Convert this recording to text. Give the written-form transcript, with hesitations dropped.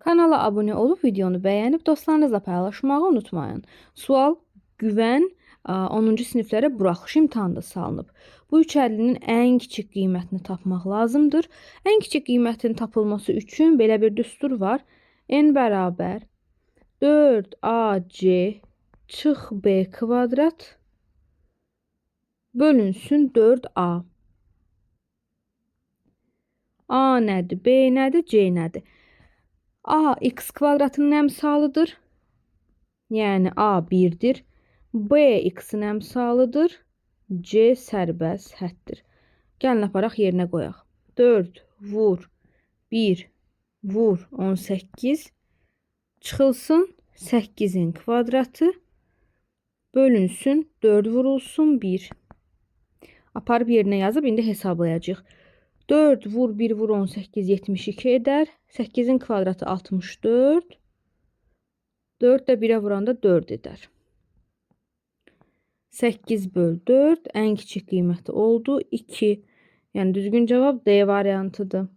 Kanala abunə olub videonu bəyənib dostlarınızla paylaşmağı unutmayın. Sual Güvən 10-cu siniflərə buraxılış imtahanında salınıb. Bu üç ədlinin ən kiçik qiymətini tapmaq lazımdır. Ən kiçik qiymətin tapılması üçün belə bir düstur var. N bərabər 4AC çıx B kvadrat bölünsün 4A. A nədir? B nədir? C nədir? A x kvadratının əmsalıdır. Yəni A 1-dir. B x-in əmsalıdır. C sərbəst həddir. Gəlin aparaq yerinə qoyaq. 4 vur 1 vur 18 çıxılsın 8-in kvadratı bölünsün 4 vurulsun 1. Aparıb yerinə yazıb indi hesablayacağıq. 4 vur 1 vur 18 72 edər. 8-in kvadratı 64. 4 də 1-ə vuranda 4 edər. 8 böl 4 ən kiçik qiyməti oldu 2. Yəni düzgün cavab D variantıdır.